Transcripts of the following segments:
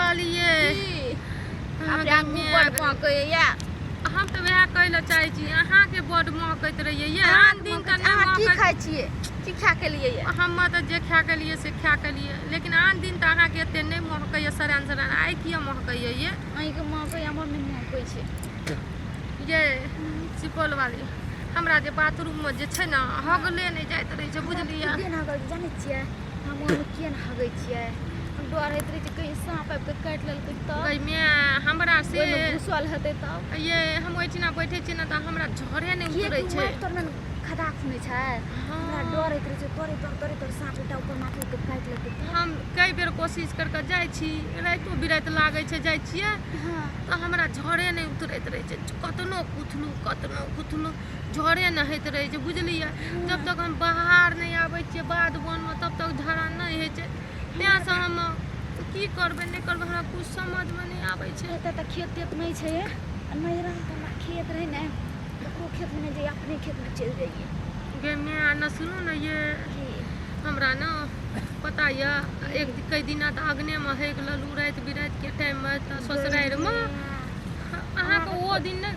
वाली ये। की अहाँ अपना के मुँह बड़ माय- महकैया। हम तऽ वएह कहै लए चाहै छी, अहाँके बड महकैत रहैए ये। आन दिन तऽ नहि अहाँ की महकैत। खाइ छियै? की खा के लिए ये? हम तऽ जे खा के लिए से खा के लिए, लेकिन आन दिन तऽ अहाँके एते नहि महकैए सरान सरान, आइ किया महकैए ये? अहीँके महकै, हमर नहि महकै छै। ये सुपौल वाली, हमरा जे बाथरूममे जे छै ने हगले नहि जाइत रहै छै, बुझलियै? किए नहि हगल? जानै छियै हम ओहिमे किए नहि हगै छियै? हम डर होइत रहै छै कहीं साँप आबि कऽ काटि लेलकै तब। गै माय, हमरा से ओहिमे घुसल हेतै तब। ये हम ओहिठिना बैठै छियै ने तऽ हमरा झरे नहि किए उतरै कि छै। माटि तर ने खदा खुनै छै, हमरा डर होइत रहै छै तोरे तर तोरे तर साँप एकटा ऊपर माथे के काटि लेतै तब। हम कई बेर कोशिश करि कऽ जाइ छी, रातिओ बिराति लागै छै जाइ छियै तऽ हमरा झरे नहि उतरैत रहै छै। कतनो कुथलू कतनो कुथलू, झरे नहि होइत रहै छै, बुझलियै? जब तक हम बाहर नहि आबै छियै बाध बनमे तब तक झड़ा नहि होइ छै। तैँसँ हम की करबै नहि करबै, हमरा किछु समझमे नहि आबै छै। एतऽ तऽ खेत तेत नहि छै, आ नहि रहै तऽ हमरा खेत रहै ने, ककरो खेतमे नहि जइयै, अपने खेतमे चलि जइयै। गे माय, ने सुनू ने ये। की? हमरा ने पता यऽ, एक कई दिना तऽ अगनेमे हेग लेलहुँ राति बिरातिके टाइममे तऽ ससुरारिमे। अहाँके ओ दिन नहि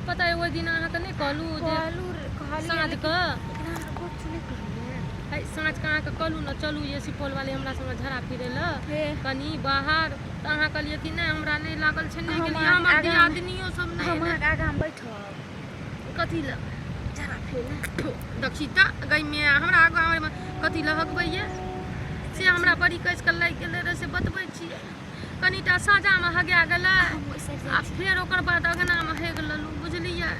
पता यऽ? ओहि दिन अहाँके नहि कहलहुँ जे कहलू, कहलियै। साँझके लेकिन अहाँ कुछ नहि कहलियै। है, साँझके अहाँके कहलहुँ ने, चलू ये सुपौल वाली हमरा संगे झड़ा फिरै लए हे कनी बाहर, तऽ अहाँ कहलियै कि नहि, हमरा नहि लागल छै, नहि हम गेलियै। अहाँके हमर आगाँ- दियादनियो सब नहि हम एलै। अहाँके आगाँमे बैठब। कथी लए? झड़ा फिरै लए। देखी तऽ गै माय, हमरा आगाँ कथी लए हगबैये से? हमरा बड़ी कसि कऽ लागि गेलै रहै, से बतबै छियै। कनिटा साँझामे हगा गेलै हम ओहि साइड आ जाइ छी। फेर ओकर बाद अङ्गनामे हेग लेलहुँ, बुझलियै?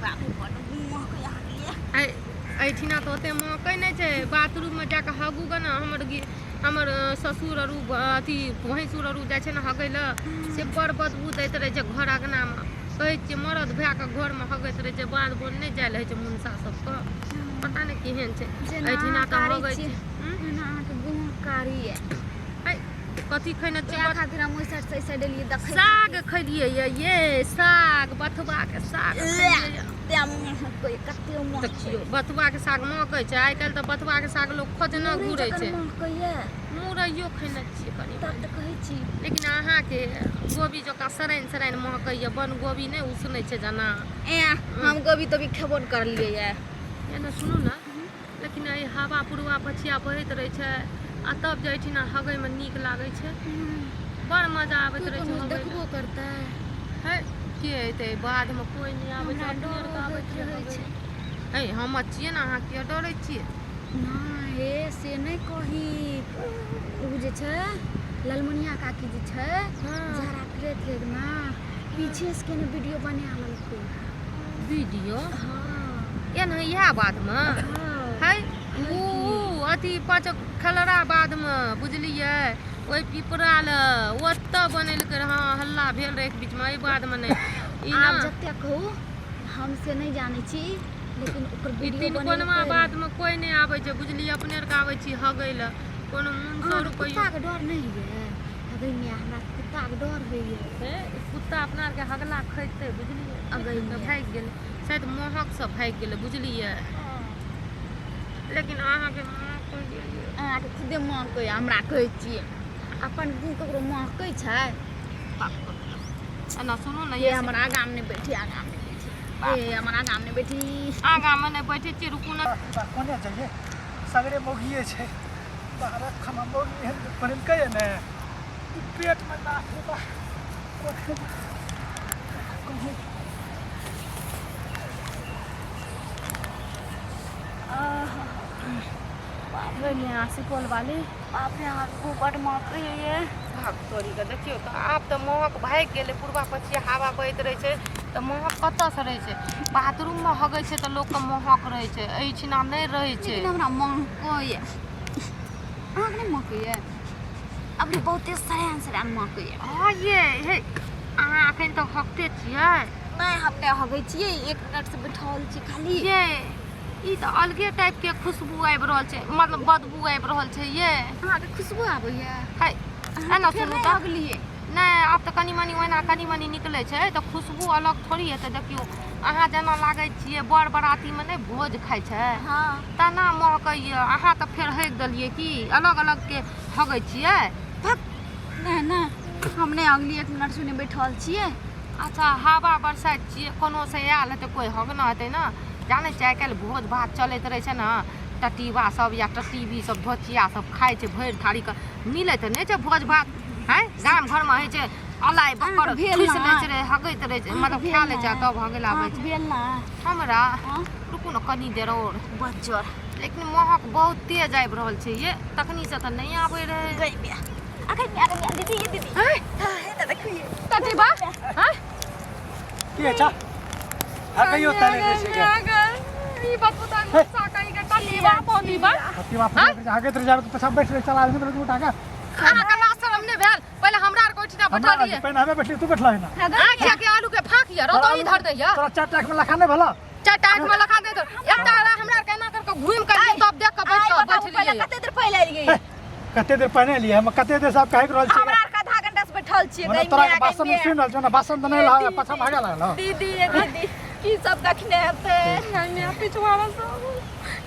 बाप रे, बड्ड महकै अहाँके ये। एहिठिना तऽ ओते महकै नहि छै, बाथरूममे जाकऽ हगू गऽ ने। हमर हमर ससुर आरू अथी भैंसुर आरू जाइ छै ने हगै लए, से बड़ बदबू दैत रहै छै घर अङ्गनामे। कहै छियै, मरद भए कऽ घरमे हगैत रहै छै, बाध बन नहि जाय लए होइ छै मुनसा सबके, पता नहि केहन छै। जेना एहिठिना अहाँ तऽ कारी हगै छियै, छै। जेना अहाँके गुह कारी ये। है, कथी खैने छियै? ओएह खातिर हम ओहि साइड से एहि साइड एलियै देखै। साग खैलियै ये, ये साग, बथुआके साग खैलियै ये। कते महकै, कते महकै। देखियौ, बथुआके साग महकै छै? आइ काल्हि तऽ बथुआके साग लोक खोजने मुरइ घुरै जकाँ छै। महकैये। मुरैयो खैने छियै कनि। तब तऽ कहै छी। लेकिन अहाँके गोभी जकाँ सरानि सरानि महकैए, बन गोभी नहि उसनै छै जेना। ऐं, हम गोभी तोभी खेबो नहि करलियै ये। एने सुनू ने, लेकिन एहि हवा पुरवा पछिया बहैत रहै छै आ तब जे एहिठिना हगैमे नीक लागै छै, बड़ मजा आबैत कोइ रहै छै कोनो हगै लए। देखबो करतै? है, के एतै? बाधमे कोइ नहि आबै छै, हमरा अपने डरो आरके आबै होइत छियै रहै हगै छै। लए। है, हम छियै ने, अहाँ किया डरै छियै? नहि हे, से नहि कही, ओ जे छै ललमुनिया काकी जे छै, झड़ा फिरैत रहै ने, पीछे से केने वीडियो बना लेलकै। वीडियो? हँ। एना इएह बाधमे? हँ। है, उ अथी पाँच खलरा बाधमे, बुझलियै? ओहि पिपरा लए ओतऽ बनेलकै रहै। हँ, हल्ला भेल रहै एक बीचमे, एहि बाधमे नहि ई आब ने। जते कहू, हम से नहि जानै छी, लेकिन ओकर ई वीडियो तिनकोनमा बनेलकै रहै। बाधमे कोइ नहि आबै छै, बुझलियै? अपने आरके आबै छी हगै लए, कोनो मुन सौ अहाँके रुपैआ। कुत्ताके डर नहि होइए? अगै माय, हमरा कुत्ताके डर होइए। हे, ई कुत्ता अपना आरके हगला खैतै, बुझलियै? अगै तऽ माय। भागि गेलै शायद, महकसँ भागि गेलै, बुझलियै? लेकिन अहाँके माँ कहलियै। अहाँके खुदे महकै, हमरा कहै छियै। अपन गुह ककरो महकै छै? एना सुनू ने ये ये। हमर आगाँमे नहि बैठी, आगाँमे नहि बैठी, ए हमर आगाँमे नहि बैठी। आगाँमे नहि बैठै छियै, रुकू ने। बा, कोने जाइए? सगरे मौगिए छै। बाहरक खाना मौगी एहन बनेलकै ने, ई पेटमे बाप रे बा, कोने कोने। बाप रे मियाँ, सुपौल वाली, बाप रे, अहाँके गुह बड महकै ये। भाग तोरी के, देखियौ तऽ आब तऽ महक भागि गेलै। पुरबा पछिया हवा बहैत रहै छै तऽ महक कतऽसँ रहै छै? बाथरूममे हगै छै तऽ लोकके महक रहै छै, एहिठिना नहि रहै छै। लेकिन हमरा महकैए, अहाँके नहि महकैए? अबरी बहुते सरान सरान महकैए। हँ ये, हे, अहाँ एखन तक हगते छियै? नहि, हम नहि हगै छियै, एक मिनटसँ बैठल छी खाली। ये ई तऽ अलगे टाइपके खुशबू आबि रहल छै, मतलब बदबू आबि रहल छै ये। अहाँके खुशबू आबैए? है, एना फेर सुनू नहि तऽ हगलियै? नहि, आब तऽ कनि मनि ओहिना कनि मनि निकलै छै तऽ खुशबू अलग थोड़ी हेतै। देखियौ, अहाँ जेना लागै छियै बर बरातीमे नहि भोज खाइ छै, तेना महकैए। अहाँ तऽ फेर हगि देलियै की? अलग अलगके हगै छियै? भक, नहि नहि। हम नहि अगली एक मिनट सुने बैठल छियै। अच्छा हवा बरसाइत छियै, कोनो से आयल हेतै, कोइ हगना हेतै ने। जानै छियै आइ काल्हि भोज भात चलैत रहै छै ने, टटीबा सब या टटीबी सब धोचिया सब खाइ छै भरि थारीके, मिलै तऽ नहि छै भोज भात। आँय गाम घरमे होइ छै अलाइ बक्कर भेल ठुसि ने? लै छै रे, हगैत रहै छै, मतलब भेल खा लै छै आ ने? तब हगै लए आबै अहाँके छै। भेल ने? हमरा हँ? रुकू ने कनी देर आओर, बज्जर लेकिन महक बहुत तेज आबि रहल छै ये, तखनी से तऽ नहि आबै रहै। गई मिया आ गई मिया, गई मिया दीदी, ये दीदी। आँय हाँ, हे देखिए। टटीबा, आँय की अच्छा हगैयो तले नै छै गे। ई बात बता गुस्सा कहीं के टटीबा पौनीबा। हत्ती बाप रे, हगैत रह जाबे पछा बैठ रहे चला आदमी उठा के। अहाँके लाज शरम नहि भेल? पहिले हमरा आर के ओहिठिना हमरा बैठलियै। पहिने हमे बैठली, तू बैठला ना। अहाँ किया के आलू के फाँक यऽ रतौनी धर दैया। तोरा चार टाक में लखा नहीं भला। चारि टा आँखिमे लखा दे, एकटा हमरा आर के एना कर के घुमि के एलियै, तब देख के बैठ आई के बताबू पहिले बैठलियै। कते देर पहिले आइल गेल? कते देर पहिने लिए हम, कते देर से आप कहि रहल छी। हमरा आर के आधा घंटा से बैठल छियै। मने गई तोरा मिया, के गई बासन मिया। सुनि रहल छौ ने, बासन तऽ नहि लगा पछा भागे लागल हौ। दीदी, ये दीदी की सब देखने हेतै? नहि पिछुआरा सब।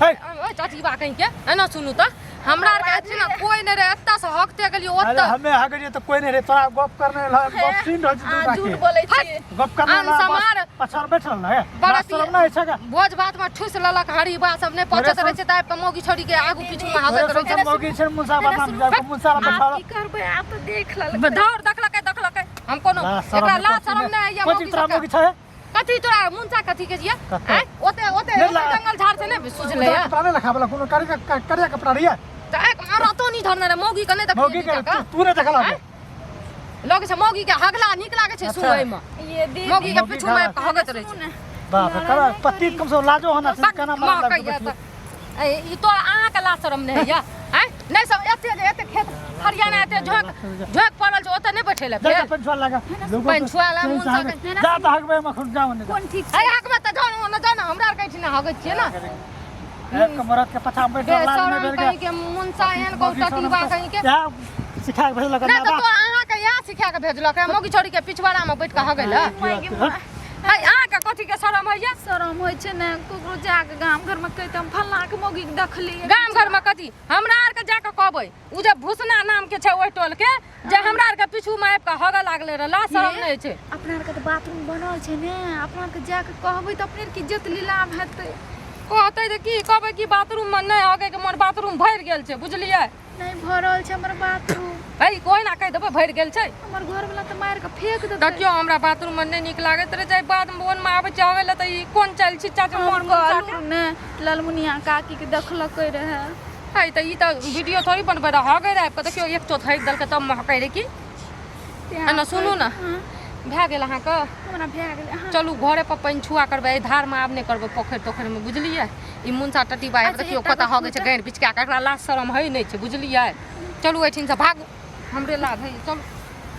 हे ओइ चचीबा कहीं के एना सुनू तऽ हमरा आर के अथी ने कोई नहि रहे, एतऽ से हकते गेलियै अरे ओतऽ। हमे हगे रहियै तऽ कोई नहि रहे, तोरा गप करने रहल, गप सुनि रहल छी। अहाँ तू झूठ के बोलै छियै। गप करने आन समार। पछाड़ बैठल ने बड़ा शरम नहि छै का? भोज भात में ठुस लेलक, हरीबा सब नहि पचैत रहै छै तऽ आबि कऽ मौगी छोड़ी के आगू पीछू में हगैत रहै छै। मौगी छै मुंसा बदनाम जाय मुंसा आब बैठल। की करबै? आब तऽ देख लेलकै। दौड़ देखलकै देखलकै, हम कोनो एकरा लाज शरम नहि होइए। कोची मौगी तोरा सबके मौगी छै? कथी तोरा मुंसा कथी के छियै? कतऽ? आँय ओते ओते नहि ओते जंगल झाड़ छै, नहि सुझलै तोरा कपड़ा नहि लखावला कोनो करिया करिया कपड़ा रहिए तऽ एक रतौनी धरने रहे मौगी के, नहि मौगी देखलियै के? दूटा तू तू नहि देखल आँय? लगै छै मौगी के हगला नीक लागै छै। अच्छा। सुनैमे ये दीदी मौगी के मौगी पीछू मे आबि कऽ हगैत रहै छै। ने बाप रे, करा पति कम से कम लाजो होना चाहिए, केना मार महकैया लगतै? तऽ ए, ई तो अहाँके लाज शरम नहि होइया? आँय नहि सब एते जे एते खेत खरियाना एते झोंक झोंक पड़ल छै, ओतऽ नहि बैठेले जा फेर? जा पंचुआ लगा लोगो। पंचुआ ला मुन सा के- जा तऽ हगबै मखन जाओ ने। कोन ठीक है हकबै तऽ जाउ ने, जाउ ने, हमरा आर के एहिठिना हगै छियै ने। एक मरद के पछा बैठ लाज नहि बेशरम भेल कहीं के मुनसा एहन मौगी कौ टटीबा कहीं के। या सिखा के भेजलक? नहि तऽ तो अहाँके इएह सिखा कऽ भेजलक है मौगी छोड़ी के पिछवाड़ा मे बैठ कऽ हगै लए? है अहाँके कथी के शरम होइया? शरम होइ छै ने ककरो जाके गाम घरमे कहिते हम फल्लाँके मौगीके देखलियै। गाम घर में कथी, हमरा आर के जाके कहबै उ जे भूसना नाम के छै ओहि टोल के, जे हमरा आर के पीछू में आबि के हगऽ लागले रहे। लाज शरम नहि छै। अपना आरके तऽ बाथरूम बनल छै ने, अपना आरके जाके कहबै तऽ अपने आरके इज्जत लीलाम हेतै। कहतै जे की कहबै कि बाथरूम में नहि हगै के मोन, बाथरूम भरि गेल छै, बुझलियै? नहि भरल छै हमर बाथरूम। है कोई ना कहि देबै भरि गेल छै। हमर घरवला तऽ मारि कऽ फेंक देतै। देखियौ हमरा बाथरूम में नहि नीक लागैत रहै छै, बाद में मोन में आबै छै हगै लए तऽ ई कोन चालि छी चाची हम मोर मुनसा के? कहलहुँ ने ललमुनिया काकीके देखलकै रहए। है तऽ ई तऽ वीडियो थोड़ी बनबै रहै, हगै रहै आबि कऽ। देखियौ एक चोट हगि देलकै तब महकै रहै की। एना सुनू ने। हँ, भए गेल अहाँके? हमरा भए गेलै। अहाँ चलू घरे पर पानि छुआ करबै, एहि धारमे आब नहि करबै, पोखरि तोखरिमे, बुझलियै? ई मुनसा टटीबा आबि अच्छा, देखियौ एकटा कतऽ गप हगै छै पूछब? गाँड़ि बिचका कऽ। एकरा लाज शरम हइ नहि छै, बुझलियै? चलू एहिठिनसँ भागू, हमरे लाज हइ, चलू।